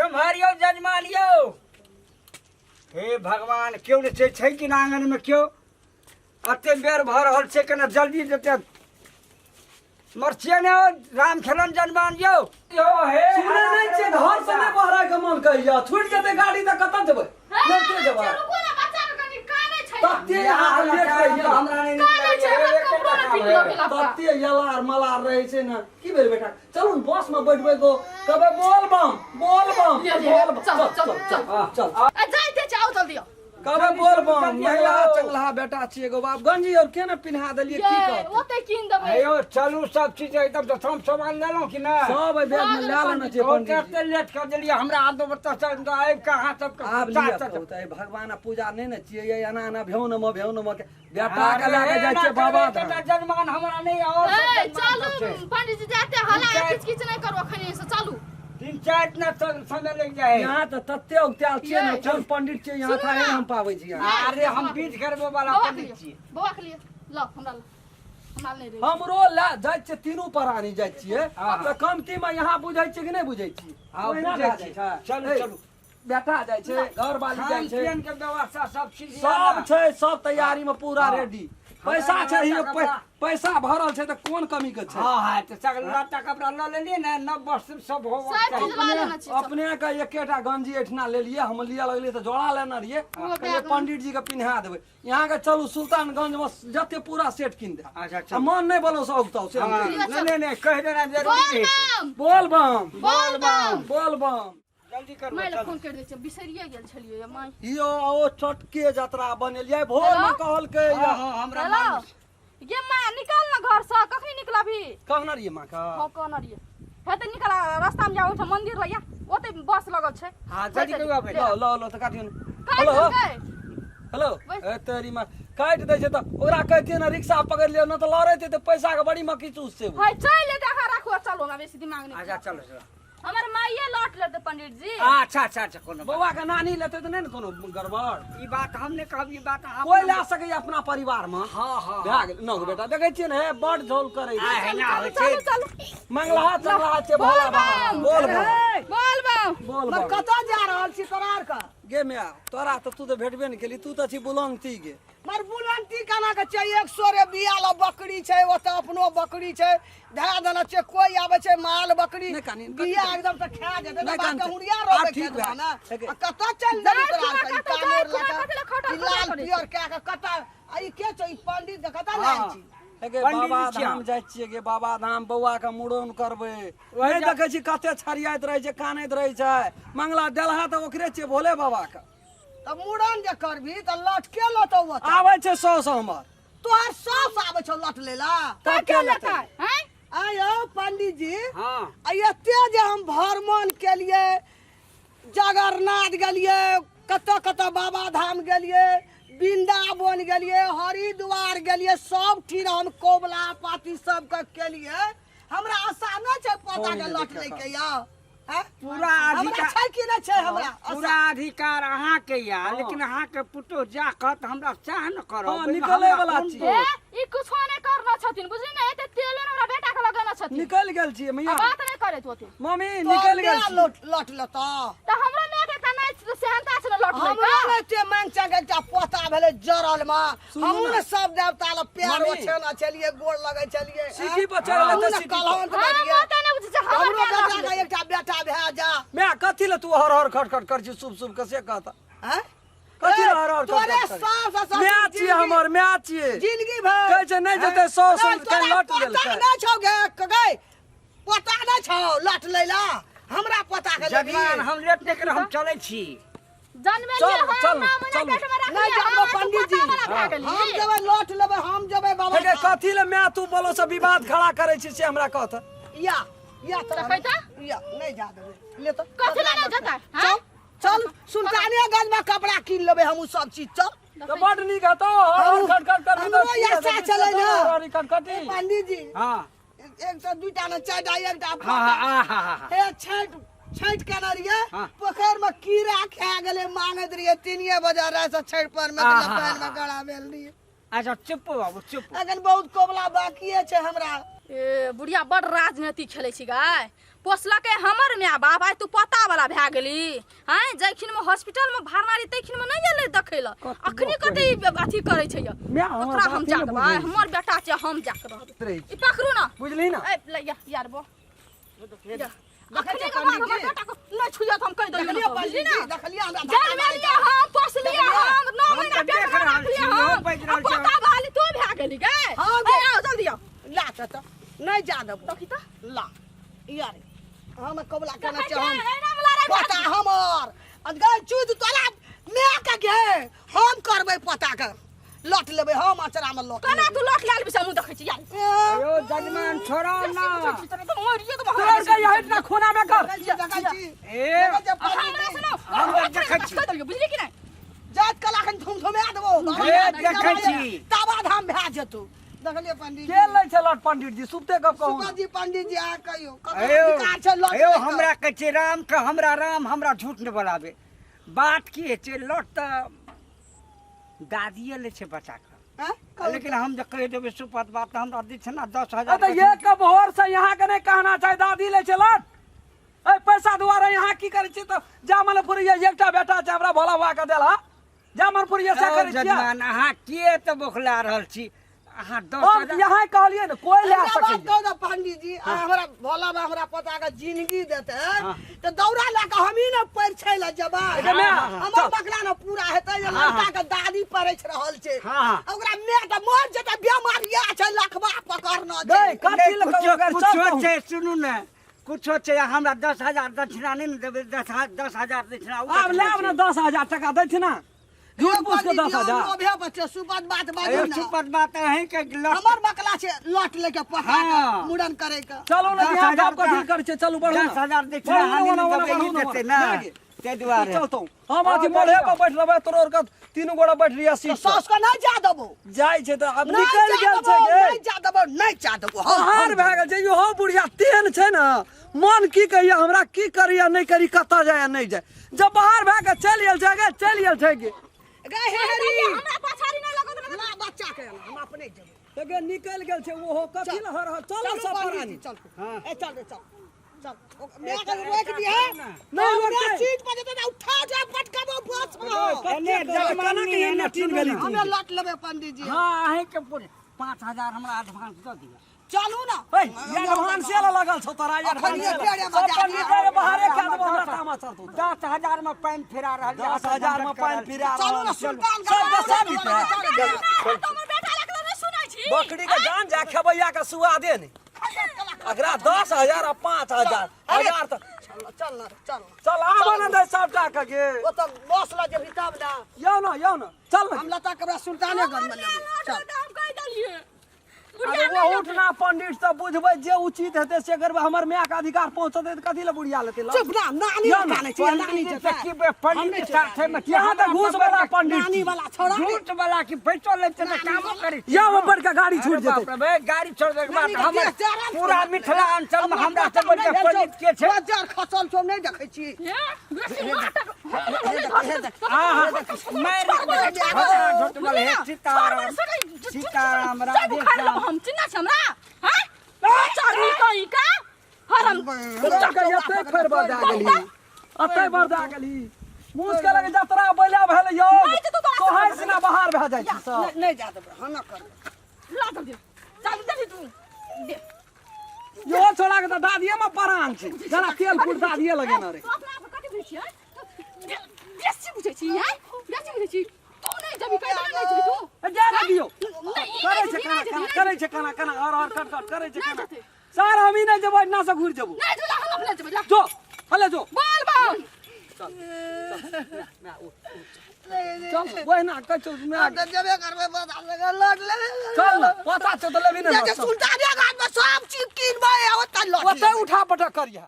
केम्हर यौ जजमान यौ? हे भगवान, केओ नहि छै, छै कि ना आङ्गनमे केओ? एते बेर भऽ रहल छै, केना जल्दी जेतै? मरछिए ने राम खेलन जजमान यौ। यौ हे, सुनै नहि छियै, घर से नहि बहराय के मन कहैया। छूटि जेतै गाड़ी तऽ कतऽ जेबै? लेटे जेबै। रुकू ने, बच्चा के कनि कानै छै। तते अहाँ लेट रहैया। हमरा नहि नीक कानै छै, लगैए, हमरा एकेटा कपड़ो नहि काम पिन्हलो है। गेल आपका। तते यलार मलार रहै छै ने। की भेल बेटा? चलू ने बस में बैठबै गो, कहबै बोल बम बोल बम। लिअ, लिअ, बोल बम। चल, चल चल, चल चल। आ जाइते छै, आउ जल्दी आउ। कहबै बोल बम। जल्दी महिला आउ। चंगलहा बेटा छियै गो बाप, गंजी और केना पिन्हा देलियै की ये कहत? ओते कीन देबै। हे यौ, चलू, सब चीज एकदम दशम सामान लेलहुँ कि नहि? सब एहि बैग में लए लेने छियै पंडित जी। कते लेट कर देलियै हमरा? आदो बच्चा सब आबि कऽ अहाँ सबके आब लिअ कहू तऽ, भगवान पूजा नहि ने छियै ये, एना एना भेउ नमो भेउ नमो के बेटा के लए के जाइ छियै बाबा धाम। जजमान हमरा नहि और ए सब जजमान चलू सब छै। पंडित जी जाते हला चारि- किच किच नहि करू अखन से, चलू। 3-4 दिना समय लागि जाइ है। यहाँ तऽ तते उगतायल छियै ने, ये। कोन पंडित छियै यहाँ सुनू थाहे ना। हम पाबै छी यहाँ। अरे हम बीज करबो वाला बौआ के पंडित लिए, छी। बौआ के लिए ल, हमरा ल, हमरा नहि रही। हमरो लए जाइ छियै, तीनू प्राणी जाइ छियै। हाँ। तऽ कमती मे यहाँ बुझै छियै कि नहि बुझै छियै? हाँ, ओहिना बुझै भए छियै। जाइ छै। चलू, ए, चलू। बेटा जाइ छै, घरवाली खान जाइ छै। पियन के व्यवस्था सब चीज सब छै, सब तैयारी में पूरा हाँ। रेडी। पैसा छै हमरा हियो, कपड़ा- पैसा भरल छै तऽ कोन कमी के छै? हाँ हाँ, तऽ सगल लत्ता कपड़ा लऽ लेलियै ने, नव वस्त्र सब होबक सब चाही। चीज लऽ लेने छी सब। अपने के एकेटा गंजी एहिठिना लेलियै, हम लिअ लगलियै तऽ जोड़ा लेने रहियै। ओहो कहलियै बैग में। पंडित जी के पिन्हा देबै। यहाँ के चलू सुल्तानगंज में, जते पूरा सेट कीन दे। अच्छा, आ चलू। मन नहि बोलो से औगताउ से हम हाँ, कहि देबै। नहि नहि नहि, कहि देना जरूरी बोल है। बम। बोल बम। बोल बम। बोल बम। जल्दी करू, माय लए चलू। फोन करि दै छियै, बिसरिए गेल छलियै माय। यो ओ चटके जतरा बनेलियै भोर में। हेलो? कहलकै हाँ, हाँ, हमरा हेलो मालूम छै। ये माँ, निकल ना घर से, कखनी निकलबी? कहने रहियै माँ के। हाँ, कहने रहियै। हे तऽ निकल, रास्ता में जा, ओहिठाम मंदिर लग या, ओते बस लगल छै। हाँ, जल्दी करू आबै। लो लो लो तऽ काटियौ ने। काटि हेलो। देलकै। हेलो। बैस। ए तेरी माँ, काटि दै छै तऽ ओकरा कहितियै ने रिक्शा पकड़ि लिअ, नहि तऽ लड़ैत तऽ पैसा के बड़ी मक्खी चूस छै। है चलि एतै, अहाँ राखू आ चलू, हमरा बेसी दिमाग नहि। अच्छा, चलो चलो। हमर माइये लौट लेतै पंडित जी। अच्छा अच्छा अच्छा, कोनो बात। बौआ के नानी लेतै तऽ नहि ने कोनो गड़बड़। ई बात हम नहि कहब, ई बात अहाँ कोइ लए सकैया अपना परिवार मे। हाँ हाँ। भए गेल नौ बेटा, देखै छियै ने, हे बड़ झोल करै छै। आ, एना चलू होइ छै। चलू चलू। मंगलाहा चंगलाहा छै भोला बाबा। बोल बम। बोल बम। बोल मर बम। कतऽ जा रहल छी तोरा आर के? गे माय, तोरा तऽ तू तऽ भेटबे ने केली, तू तऽ छी बुलंती गे। मर बुलंती केना के छै? 100 रे बिया ल बकरी छै, ओतऽ अपनो बकरी छै, धए देने छै। कोई आबै छै माल बकरी नहि कानी, बिया एकदम से खा जेतै नहि तऽ बाप कानतै। के हुरिया आब रोपै ठीक खेतमे भए ने। गेल। आ कतऽ चलि देली जाय तोरा खुना आरके ई कतऽ, जाय कामोर खुना लऽ कऽ, कथी लए खटर ई खटर लाल करै पियर कए कऽ कतऽ? आ ई के छौ? ई पंडित के कतऽ लायल छी? हे गे, पंडित बाबा जी छियै। धाम जाइ छियै गे, बाबा धाम बौआ के मुड़न करबै। वही नहि देखै छी कते छरियाइत रहै छै, कानैत रहै छै। मंगला देलहा तऽ ओकरे छियै, भोले बाबा के। तऽ मुड़न जे करबही तऽ लट के लतौ ओतऽ? आबै छै साउस हमर। तोहर साउस आबै छौ लट लै ला? तब के के लेतै? लेतै? हैं? आयो पंडित जी। हाँ। आ एते जे हम भ्रमण केलिए, जगन्नाथ गेलिए, कतऽ कतऽ बाबा धाम गेलिए, वृंदावन गेलिए, हरिद्वार गेलिए, सब ठीन हम कोबला पाती सबके केलिए, हमरा आशा नहि छै पोता के लट लैके यौ? हैं? पूरा हमरा अधिकार छै कि नहि छै हमरा आशा? पूरा अधिकार अहाँके या, लेकिन अहाँके पुतोह जा कहत हमरा सएह ने करब। हाँ, ओहिमे निकलै हमरा वाला कोन छियै। दोष? ए, ई कुछो नहि करने छथिन, बुझली ने, एते तेलो ने हमरा बेटा के लगेने छथिन। निकलि गेल छियै आ मैया। बात नहि करैत होते। मम्मी, तोहर निकलि गेल माय छियै। लट लट लेतौ? तऽ हमरो माय के एकटा नहि सेहनता छै ने लौट हमरो लैके। ने ते मांग चांग एकटा पोता भेलै जरल मे, सुनू हमहूँ ने। ने सब देवता लग पैर मम्मी। ओछेने छलियै, गोर लगै छलियै। सीढ़ी पर चढ़ल हमहूँ हेतै, ने सीढ़ी पर। कलहन्त हाँ, बनियै। माता नहि बुझै छै, हमर हमरो माय बेटा लौट के लेतै। एकटा बेटा भए जा। माय, कथी लए तू हर हर खट खट कर छी शुभ शुभ के से कहता? हैं? कथी ए, लए हर हर खट तोरे खट करै? सास आ ससुर माय छियै जिनगी- हमर, माय छियै। जिनगी भरि कहै छै नहि जेतै साउस, ए, काल्हि तोरा लौट पता लेलकै। नहि छौ गे, गै, पता नहि छौ लट लै ला? हमरा पता के लेबही? जजमान, हम लेट नहि करब, हम चलै छी। जनमेलियै चल, हम चल, 9 महीना चल। पेट में रखलियै, नहि हम जानबो अहाँ पंडित जी। पोता वाला भए गेली। हम जेबै लौट लेबै, हम जेबै बाबा हे गे, धाम। कथी लए माय तू बोलो से विवाद खड़ा करै छी से हमरा कहत? या या तोरा देखै तऽ? या नहि जा देबै, ले तऽ। कथी लए नहि जेतै, हैं? चल चल, सुल्तानेगंज में कपड़ा कीन लेबै हम सब चीज, चल। तऽ बड नीक हेतौ, हर हर खट खट करबी तऽ हमरो की आशा हेतै? छलै ने। हर हर खटखटी। पंडित जी। हाँ। एक तऽ दूटा ने चारिटा, एकटा। हाँ हाँ, आ हा हा हा। हे, छठि छठि केने रहियै। हाँ। पोखरि में कीड़ा खा गेलै, मांगैत रहियै 3 बजे राति से छठि पर में। आहा। पानि में गड़ा भेल रहियै। अच्छा, चुप बाबू, चुप। अखन बहुत कोबला बाकिए छै हमरा। ए बुढ़िया, बड़ राजनीति खेलै छी गाय। पोसलकै हमर माय बाप, आइ तू पोता वाला भए गेली। आँय, जखिन में हॉस्पिटल में भरना रही तखिन में नहीं एलै देखै लए, कतबो अखनी कते ई अथी करै छै यौ। माय हमर ओकरा हम बाते जा ने देबै, बुझै छै। हमर बेटा छै, हम जा के रहबै। रहै छी। ई पकड़ू ना। बुझली ना? ए लैया यार बो। देखै अखनी छियै के बाद हमर पंडीजी? बेटा को नहीं छुइयत, हम कहि देलियै। देखलियै बुझली पंडीजी? ना? देखलियै हमरा जन्म धक्का लिया हम, पोसलियै हम, 9 हम महीना तऽ पेट देख में रहल राखलियै छी, हम। इहो बाजि आ रहल छै। पोता वाली तू भए गेली गे। हाँ ए गे। आओ जल्दी आओ। ला तऽ नहि जा देबो। देखी तऽ। ला यार, हम कबला केने देखै छै छियै, हम एना मे लड़ाइ भए पोता हमर गै चूत तोरा माय के गे, हम करबै पोता के लट लेबै हम, अचरा मे लट। केना तू लौट लाल बिसा मुँह देखै छी यार। लेबै। यौ जजमान, छोड़ो ना। मरियो तऽ तोहर के यही इतना खूना में कर। देखै छी, देखै छी। ए देखै छी हमरा पंडीजी। सुनो, हम तऽ देखै छी। कहि देलियौ, बुझली कि नहि? जात कला एखन धुमधुमा देबो। ए, देखै छी। ताबा धाम भए जेतौ। देखलियै पंडीजी? के लै छै लट पंडित जी? सुपते गप कहू। सुपत जी, पंडीजी अहाँ कहियौ ककरो यौ अधिकार छै लट यौ लैके? हमरा कहै छै राम के, हमरा राम हमरा झूठ नहि बोलाबे। बात की होइ छै, लट तऽ दादिए लै छै बच्चा के। हैं? कहू। लेकिन हम जे कहि देबै सुपत बात तऽ हमरा दै छै ने दस अरे हजार। तऽ एक भोर से यहाँ के नहीं कहना चाही दादी लै छै लट। ए पैसा दुआरे यहाँ की करै छी? तऽ जा मन फुरैया, एकटा बेटा छै हमरा भोला बाबा के देल, हा जा मन फुरैया से करै छियै। जजमान, अहाँ के तऽ बोखला रहल छी? अहाँ दस हम हजार यहाँ कहलियै ने कोई लए हमरा बात सकैया। कहू ने पंडीजी, आ हमरा भोला बाबा हमरा पोता के जिंदगी देते तऽ दौड़ा लए कऽ हमही ने परिछै लए जेबै। गे माय, हमर चल। बकरा ने पूरा हेतै जे लड़का के दादी परिछ रहल छै। हाँ, हाँ। ओकरा माय तऽ मर जेतै, बेमारिया छै, लखबा पकड़ना छै। गै कथी लए कुछो कहू अगर कुछो चल तू। छै, सुनू ने, कुछो छै, हमरा 10,000 दक्षिणा नहि ने देबै? 10,000 दक्षिणा ओ आब लाब ने, 10,000 टका दै छी ना झूठ पूछ के 10,000। लोभे बच्चे, सुपत बात बाजू यौ ना। सुपत बात अहींके लट हमर बकला छै लट लेके पोता के हाँ। मुड़न करे के। चलू ने, दस यहाँ हजार गप कथी करै छै? चलू बढ़ू। 10,000 दक्षिणा बढ़ू हानि ने, नहि ओना, देबै, बढ़ू ई ने, देतै ओना। ने, ताहि दुआरे। चलतौ हम अथी हाँ, मढ़े बढ़िया। पर बैठ रहबै, तोरो आर के तीनू गोरा बैठ रहिया तऽ सीट पर। साउस के नहि जा देबो। जाइ छै तऽ आब नहि निकलि जा गेल देबो, छै गे। नहि जा देबो, नहि जा देबो। हम बाहर भए गेल छै। इहो बुढ़िया तेहन छै ने, मन की कहिया हमरा की करी आ नहि करी, कतऽ जाय आ नहि जाय। जब बाहर भए कऽ चलि गेल छै गे, चलि गेल छै गे। गे हे हेरी, हमरा पछाड़ी नहि लगत। ला बच्चा के, हम अपने जेबै। तऽ गे निकलि गेल छै ओहो, कथी लए हर हर चल चलू सब पंडीजी, प्राणी। चल। हाँ। ए चल रे, चल चल। माय के रोक दिहे। नहि रोकतै। सीट पर जेतै तऽ उठा जा पटकबो बस में। एने केना के एने टीन गेली तू? हमे लट लेबै पंडीजी। हँ, अहींके पूरे 5,000 हमरा एडवांस दऽ दिअ। चलू ना। है, ये एडवांस ले लगल छौ तोरा? एडवांस अखन ये सब पंडित रे बाहरे कए देबो, हमरा तामा चढ़तौ। 10,000 में पानि फिरा रहल छै। 10,000 में पानि फिरा चलू रहल ना छै। सुल्तान। सब के सब बीते। हमर बेटा लगलो नहि सुनै छी। बकरी के जान जा, खेबैया के सुआदे ने। एकरा 10,000 आ 5,000 हजार तऽ चल चल ना, चल। चल आबऽ ने दे सबटा के गे। ओ तऽ बस लऽ जेबही तब ना। यौ ने, यौ ने, चल ने। हम लता के सुल्तानेगंज में लेबै, चल। हम कहि देलियै। अरे वो उठना पंडित सब बुझबै, जे उचित हेतै से करबै। हमर माय के अधिकार पहुँचतै तऽ कथी लए बुढ़िया लेतै? चुप ना, नानी यौ ने, काने छी, नानी पंडित जेतै। से की बे, पंडित साथे में की? यहाँ तऽ घूस वाला पंडित नानी वाला छोड़ा। झूठ वाला की पैसो लै छै तऽ कामो करै छै। या ऊपर के गाड़ी छूट अरे बाप जेतै। रे बे, गाड़ी छोड़बै के बाद नानी के हमर देह जरल पूरा छौ। मिथिलांचल में हमरा से बढ़िके पंडित के छै? बजार खसल छौ, नहि देखै छी? हे, बेसी नाटक। आहा, मारि झूठ बोले। हे सीताराम सीताराम राधे श्याम। हम चिन्ह छै हमरा हैं चढ़ी कहीं का हरम। तोरा के एते फेर बरदा गेली, एते बरदा गेली, मुस के लगे जतरा बैला भेल यौ। नहि जेतौ तोरा। तोहर सिना बाहर भए जाइ छै सब। नहि, नहि जा देबै, हम न करबै। ला दे, चल दे तू दे। यो छोड़ा के तऽ दादिये में परान छै, जेना तेल फूट दादिये लगेने रे। तू अपना आप कथी बुझै छी हैं? बेसी बुझै छी हैं, बेसी बुझै छी। तू नहि जेबी, कहि देने नहि जेबी तू। ए, जा ने दियौ। नहि, ई करै नहि छै जेबी, काना नहि जेबी, काना नहि। करै छै, काना काना और और कट कट करै छै नहि काना। जेतै। सर, हम ही नहि जेबो, एना से घुरि जेबो। नहि जेबी, हम अपने जेबै, ला। जो हले जो। बोल बोल। चल ओहिना कहै छौ माय। हम तऽ जेबे करबै, बजार लगे लट लेबै। चल ने, पता छौ तऽ लेबही ने। जे सुल्तानेगंज में सब चीज किनबै आ ओतऽ लट ओतै लेबै। उठा पटक करिहा।